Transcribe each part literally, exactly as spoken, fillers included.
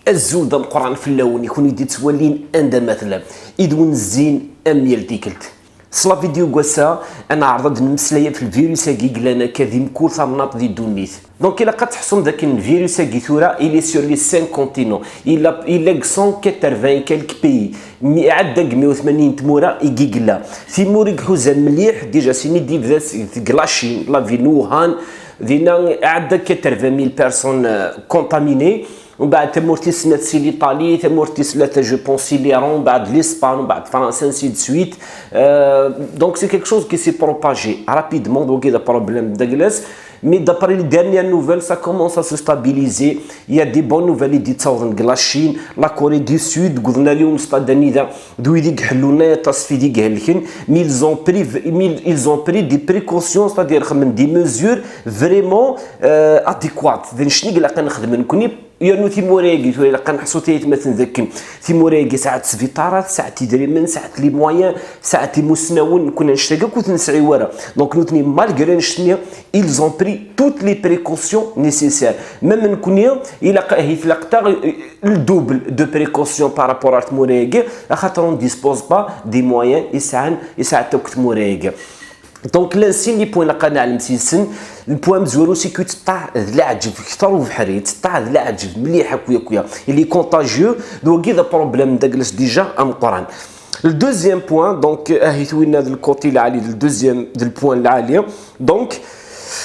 Azul d ameqqran fell-awen, i kun-id-ittwalin anda ma tellam, i d wen-zzin am yal tikkelt. S la vidéo n wass-a, ad neɛreḍ ad d-nemmeslay ɣef lvirus-agi yellan akka di mkul tamnaḍt di ddunit. Donc, ilaq ad teḥṣum d akken lvirus-agi tura, il est sur les cinq continents. Il a, il a cent quatre-vingts quelques pays. Mi, iɛedda deg meyya u tmanyin n tmura i yella. Timura i iḥuzan mliḥ, déjà, sini d-yebda s-, deg la Chine, la ville n Wuhan, dinna iɛedda quatre-vingt mille personnes, euh, contaminées. Umbeɛd tamurt tis snat si l'Italie, tamurt tis tlata, je pense, si l'Iran, umbeɛd l'Espagne, umbeɛd Fransa, ainsi de suite. Euh, donc c'est quelque chose qui s'est propagé rapidement, donc il y a des problèmes de glace. Mais d'après les dernières nouvelles, ça commence à se stabiliser. Il y a des bonnes nouvelles i d-yettawḍen deg la Chine, la Corée du Sud, deg uḍnali umestad anida d wid i iḥellun aṭas wid i ihelken, mais ils ont pris, mais ils ont pris des précautions, c'est-à-dire xedmen des mesures vraiment, euh, adéquates. D annect-nni i ilaq ad nexdem nekkni. Yernu timura-agi tura ilaq ad neḥṣu tayetmaten d akken timura-agi sɛant sbiṭarat, sɛant idrimen, sɛant les moyens, sɛant imusnawen, nekkni annect-agi akk ur t-nesɛi ara. Donc nutni, malgré annect-nni, ils ont pris toutes les précautions nécessaires. Même nekkni, ilaq, ahi tlaq-aɣ, euh, le double de précautions par rapport à tmura-agi, axaṭer on dispose pas des moyens i sɛan, i sɛant akk tmura-agi. Donc, llan sin les points ilaq ad neɛlem si-sen. Le point amezwaru, c'est que teṭṭeɛ d leɛǧeb kter ubeḥri, teṭṭeɛ d leɛǧeb mliḥ akk, akk, il est contagieux, d wagi d problème d glace déjà ameqqran. Le deuxième point, donc, ahi-t winna d le côté lɛali, le deuxième, d le point lɛali, donc,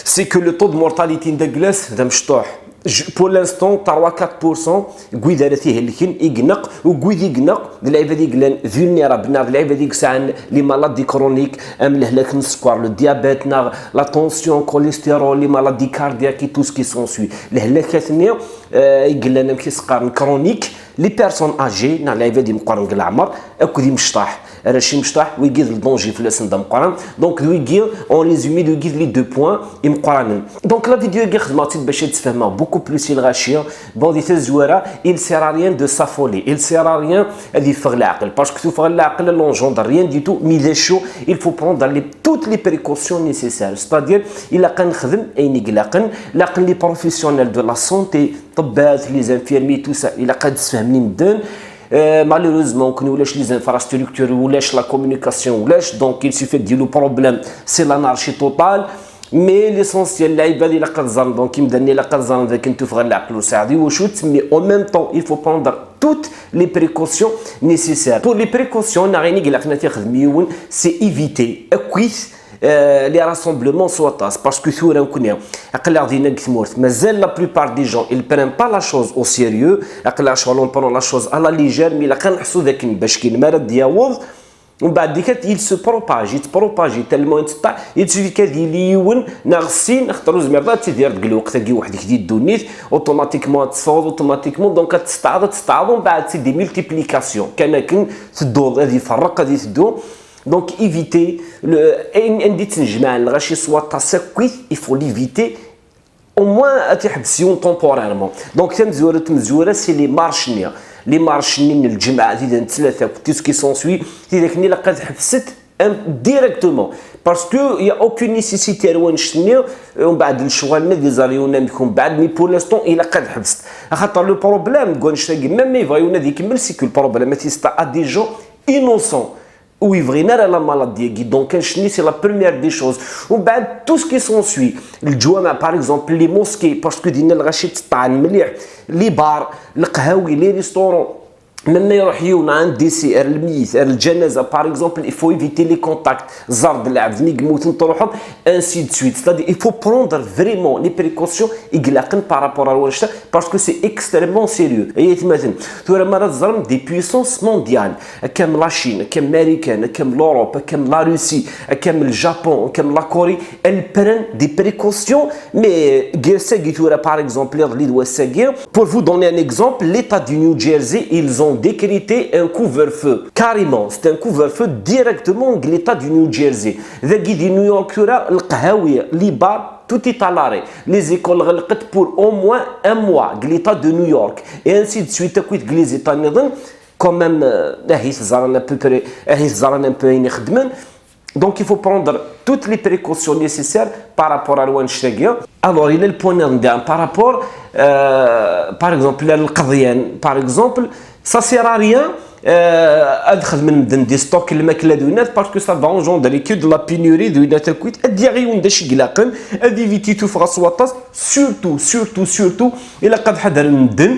c'est que le taux de mortalité n d glace d amecṭuḥ. Je-, pour l'instant, trois quatre pour cent n wid ara t-ihelken i ineqq, u n wid i ineqq d lɛibad i yellan vulnérables, neɣ d lɛibad i yesɛan les maladies chroniques, am lehlak n sskeṛ, le diabète, neɣ la tension, cholestérol, les maladies cardiaques et tout ce qui s'ensuit. Lehlakat-nni, euh, i yellan amek i s-qqaren chroniques, les personnes âgées, neɣ lɛibad imeqqren deg leɛmer, akked imecṭaḥ. Arrac imecṭaḥ, wigi d le danger fell-asen d ameqqran. Donc, d wigi, en résumé, d wigi d les deux points imeqqranen. Donc, la vidéo-agi xedmeɣ-tt-id bac ad d-sfehmeɣ beaucoup plus i lɣaci. Bon, di tazwara, il sert à rien de s'affoler, il sert à rien ad yeffeɣ leɛqel, parce que tuffɣa n leɛqel elle engendre rien du tout, mais d acu, il faut prendre les, toutes les précautions nécessaires, c'est-à-dire, ilaq ad nexdem ayen i ilaqen, laqen les professionnels de la santé, ṭṭebbat, les infirmiers, tout ça, ilaq ad d-sfehmen i medden. Euh, malheureusement, nekkni ulac les infrastructures, ulac la communication, ulac, donc il suffit de dire le problème, c'est l'anarchie totale. Mais l'essentiel, lɛibad ilaq ad ẓren, donc imdanen ilaq ad ẓren d akken tuffɣa n leɛqel ur tesɛi d wacu-tt, mais en même temps, il faut prendre toutes les précautions nécessaires. Pour les précautions, neɣ ayen i ilaqen ad t-ixdem yiwen, c'est éviter, akkit, euh, les rassemblements s waṭas, parce que tura nekkni aql-aɣ dinna deg tmurt, mazal la plupart des gens, ils prennent pas la chose au sérieux, aql-aɣ ccɣel on prend la chose à la légère, mais ilaq ad neḥṣu d akken bac kan mi ara d-yaweḍ, umbeɛd dik il se propage, yettpropage tellement, yettṭṭeɛ, il suffit kan ad yili yiwen neɣ sin, axaṭer ur zmireḍ ad tidireḍ deg lweqt-agi weḥd-k di ddunit, automatiquement ad teffɣeḍ, automatiquement, donc ad tettṭṭɛeḍ, ad tettṭṭɛeḍ, umbeɛd c'est des multiplications, kan akken tedduḍ, ad iferreq, ad iteddu. Donc éviter le, ayen, anda i ttnejmaɛen lɣaci s waṭas akkit, il faut l'éviter. Au moins ad t-iḥbes yiwen temporairement. Donc tamezwarut, tamezwarut, c'est les marches-nni. Les marches-nni n lǧemɛa, tidak n ttlata, tout ce qui s'ensuit, tidak-nni ilaq ad ḥebsent, em, directement. Parce que il y a aucune nécessité ar wannect-nni, euh, umbeɛd lecɣal-nni ad iẓer yiwen amek umbeɛd, mais pour l'instant ilaq ad ḥebsent. Axaṭer le problème deg wannect-agi, même ma yebɣa yiwen ad ikemmel, c'est que le problème ad t-yesteɛṛ à des gens innocents. Ur yebɣin ara la maladie-agi. Donc annect-nni c'est la première des choses. Umbeɛd tout ce qui s'ensuit, leǧwameɛ, par exemple, les mosquées, parce que dinna lɣaci tteṭṭɛen mliḥ, les bars, leqhawi, les restaurants. Même ma iruḥ yiwen un décès, ar lmeyit, ar lǧanaza, par exemple, il faut éviter les contacts. Ẓer-d lɛebd mi yemmuten, truḥeḍ, ainsi de suite. C'est-à-dire, il faut prendre vraiment les précautions i ilaqen par rapport à wannect-a, parce que c'est extrêmement sérieux. Ay atmaten, tura mi ara teẓrem des puissances mondiales, akka am la Chine, akka am Marikan, akka am l'Europe, akka am la Russie, akka am le Japon, akka am la Corée, elles prennent des précautions, mais gar-asagi tura, par exemple, iḍelli d wass-agi, pour vous donner un exemple, l'État du New Jersey, ils ont décrété un couvre-feu. Carrément, c'est un couvre-feu directement de l'État du New Jersey. Dagi di New York tura, leqhawi, les bars, tout est à l'arrêt. Les écoles ɣelqent pour au moins un mois, deg l'État de New York. Et ainsi de suite, akkit deg les États nniḍen, quand même, euh, ahi teẓran à peu près, ahi teẓran un peu ayen i xeddmen. Donc il faut prendre toutes les précautions nécessaires par rapport à l'ouanch. Alors il est le point par rapport, euh, par exemple, le Qadian, par exemple, ça sert à rien. Euh, ad xedmen medden des stocks lmakla d winat, parce que ça va engendrer que de la pénurie d winat akk. Ad yaɣ yiwen d acu ilaqen, ad éviter tuffɣa s waṭas. Surtout, surtout, surtout, ilaq ad ḥadren medden,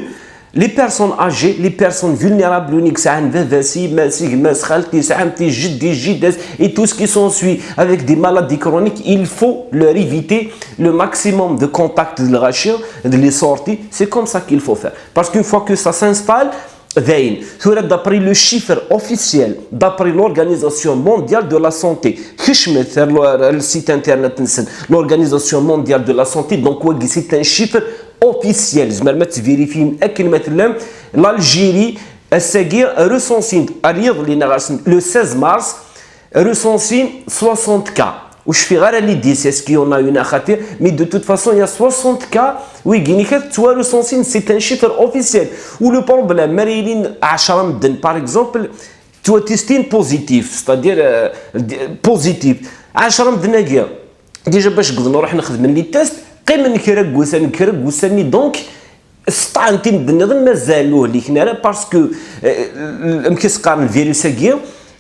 les personnes âgées, les personnes vulnérables, win yesɛan baba-s, yemma-s, gma-s, xalti-s, ɛemti-s, jeddi-s, jida-s, et tout ce qui s'ensuit avec des maladies chroniques, il faut leur éviter le maximum de contacts, de lɣaci, de les sorties. C'est comme ça qu'il faut faire. Parce qu'une fois que ça s'installe, dayen, tura, d'après le chiffre officiel, d'après l'Organisation mondiale de la santé, kecmet ar le site internet-nsen, l'Organisation mondiale de la santé, donc wagi c'est un chiffre officiel, tzemrem ad t-vérifiem akken ma tellam. L'Algérie, ass-agi, recensé, ar yiḍelli neɣ ass-, le seize mars, recensé soixante cas. Ur cfiɣ ara les décès, est-ce qu'il y en a eu, axaṭer, mais de toute façon il y a soixante cas wigi-nni ad ttwarecensin, c'est un chiffre officiel. U le problème, mi ara yilin ɛecra medden, par exemple, ttwatestin positif, c'est-à-dire, euh, d-, positif, ɛecra medden-agi, déjà bac qeblen ruḥen xedmen les tests, qqimen kra n wussan, kra n wussan-nni, donc sṭaɛen-t-id medden nniḍen, mazal ur hliken ara, parce que, euh, amek i s-qqaren, le virus-agi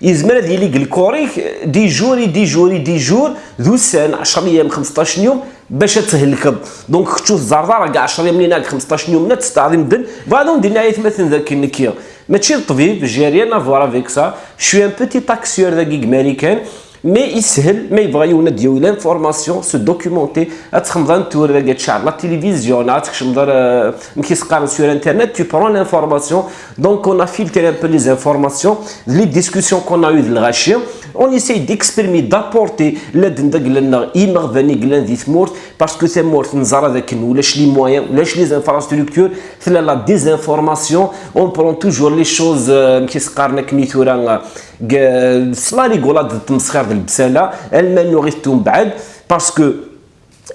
yezmer ad yili deg lkor-ik dix jours et dix jours et dix jours, d ussan, ɛecra yam, xemseṭṭac yum, bac ad thelkeḍ. Donc kečč ur teẓẓareḍ ara deg ɛecra yam-nni neɣ deg xemseṭṭac yum-nni ad testeɛḍ i medden. Bɣiɣ ad awen-d-iniɣ, aytmaten, d akken nekki mačči d ṭṭbib, j'ai rien à voir avec ça, je suis un petit taxieur dagi deg Marikan. Mais yeshel, ma yebɣa yiwen ad d-yawi l'information, se documenter, ad txemmeḍ tura dagi, ad tceɛleḍ la télévision, ad tkecmeḍ, euh, amek i s-qqaren, sur internet, tu prends l'information. Donc on a filtré un peu les informations, les discussions qu'on a eues d lɣaci. On essaye d'exprimer, d'apporter l'aide n dagla-nneɣ i yimeɣban i yellan di tmurt, parce que tamurt neẓra d akken ulac les moyens, ulac les infrastructures, tella la désinformation, on prend toujours les choses, euh, amek i s-qqaren akken i tura, euh, deg, s la rigolade, d tmesxir, d lebsala, alma nuɣ-it umbeɛd, parce que,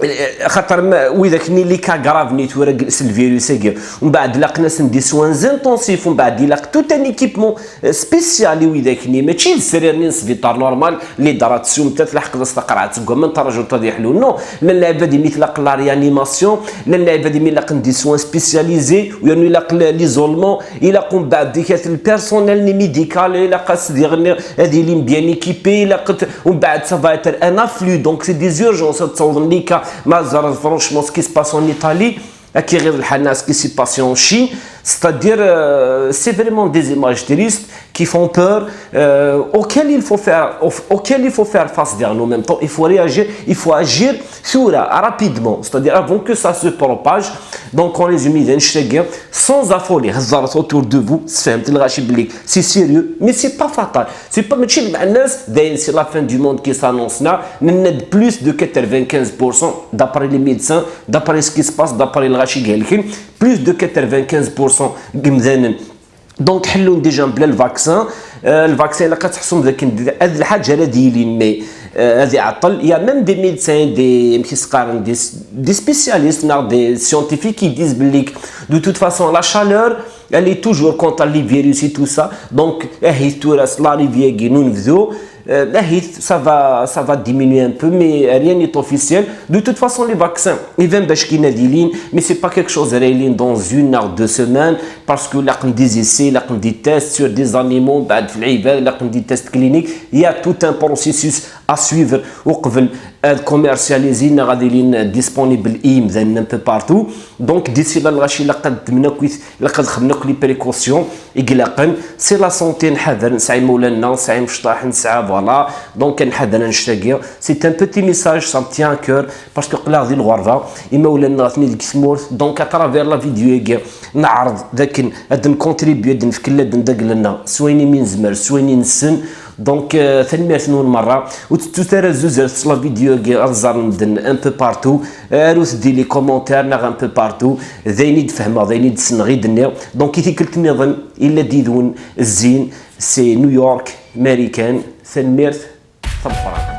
eh, xaṭer ma, widak-nni les cas graves-nni tura s le virus-agi, umbeɛd ilaqen-asen des soins intensifs, umbeɛd ilaq tout un équipement, eh, spécial i widak-nni, mačči d srir-nni n sbiṭar normal, les draps d sumta, tlaḥqeḍ-as taqerɛet deg waman, trajuḍ ad yeḥlu, non, llan lɛibad imi tlaq la réanimation, llan lɛibad imi ilaqen des soins spécialisés, u yernu ilaq l-, l'isolement, ilaq umbeɛd dikat le personnel-nni médical, ilaq-as diɣen ad ilin bien équipés, ilaq t-, umbeɛd ça va être un afflux, donc c'est des urgences ad ttawḍen les cas, ma ẓer franchement ce qui se passe en Italie, ad k-iɣiḍ lḥal, ce qui s'est passé en Chine, c'est-à-dire, euh, c'est vraiment des images tristes qui font peur, euh, auxquelles il faut faire, au-, auxquelles il faut faire face, en même temps, il faut réagir, il faut agir tura, rapidement, c'est-à-dire avant que ça se propage. Donc en résumé, d annect-agi, sans affoler, hezret autour de vous, sfehmet lɣaci belli c'est sérieux, mais c'est pas fatal. C'est pas, mačči d lmeɛna-s dayen c'est la fin du monde qui s'annonce, là, nenna-d plus de quatre-vingt-quinze pour cent d'après les médecins, d'après ce qui se passe, d'après lɣaci i ihelken, plus de quatre-vingt-quinze pour cent n yimdanen. Donc ḥellun déjà bla le vaccin. Euh, le vaccin, ilaq ad tḥessum d akken d, d lḥaǧa ara d-yilin, mais, euh, ad iɛeṭṭel. Il y a même des médecins, des, amek i s-qqaren, des, des spécialistes, neɣ des scientifiques qui disent belli de toute façon la chaleur, elle est toujours contre les virus et tout ça. Donc ahit tura s l'arrivée-agi n unebdu, euh, ahit, ça va, ça va diminuer un peu, mais rien n'est officiel. De toute façon, les vaccins, iban bac kan ad ilin, mais c'est pas quelque chose ara yilin dans une heure, deux semaines, parce que ilaqen des essais, ilaqen des tests sur des animaux, mbeɛd f lɛibad, ilaqen des tests cliniques. Il y a tout un processus à suivre uqbel ad commercialiser neɣ ad ilin disponible i yimdanen un peu partout. Donc d'ici là, lɣaci ilaq ad ddmen akk, ilaq ad xedmen akk les précautions i ilaqen. C'est la santé, nḥader, nesɛa imawlan-nneɣ, nesɛa imecṭaḥ, nesɛa, voilà. Donc ad nḥader annect-agi. C'est un petit message, ça me tient à cœur, parce que aql-aɣ di lɣerba, imawlan-nneɣ atni deg tmurt. Donc à travers la vidéo-agi, neɛreḍ d akken ad ncontribuer, ad nefk ladden dagla-nneɣ s wayen imi nezmer, s wayen i nessen. Donc, euh, tanemmirt-nwen merra. Ur tettut ara zuzret s la vidéo-agi, ad ẓren medden un peu partout. Arut-d di les commentaires neɣ un peu partout. D ayen i d-fehmeɣ, d ayen i d-ssneɣ i d-nniɣ. Donc i tikkelt nniḍen, illa-d yid-wen Zzin, c'est New York, Marikan. Tanemmirt, tameqqrant.